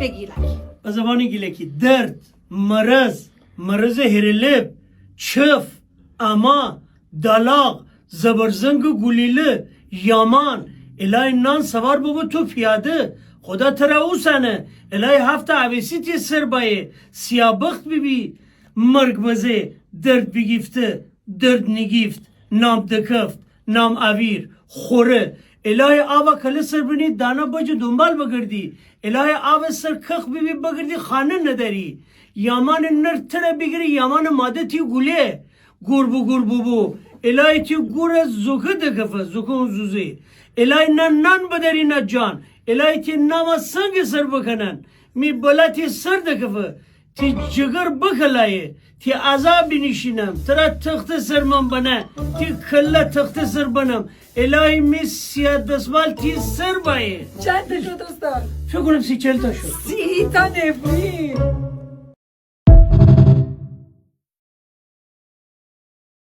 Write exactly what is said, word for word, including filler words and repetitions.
به گیلکی. به زبانٚ گیلکی: درد، مرض، مرضٚ هره‌لب، چف، اما، دالاق، زبرزنگٚ گولیله، یامان. الهی نان سوار ببو تو پیاده، خدا تره اوسنه. الهی هفته عویسی تی سر بایه، سیابخت بیبی، مرگ مزه، درد بیگیفته، درد نیگیفت، نام دکفت، نام اویر، خوره. الهی آوا کله سر بنی، دانا بجه دونبال بگردی. الهی آوا سر کخ بیبی، بگردی خانه ندری. یامانٚ نر تره بیگیری، یامانٚ ماده تی گوله گور بگور ببو. الهی تی گوره زوکه دکفه، زوکه اون زوزه. الهی نه نان بدری نه جان. الهی تی ناما سنگٚ سر بکنن. می بلا تی سر دکفه. تی جگر بکلایه، تی عذا بینیشینم، تره تخته سر من بنه، تی کله تخته سر بنم. الهی می سیه دسمال تی سر بایه. چند تا شد استاد؟ فکر کنم سی چل تا شد. سی تا نفرین.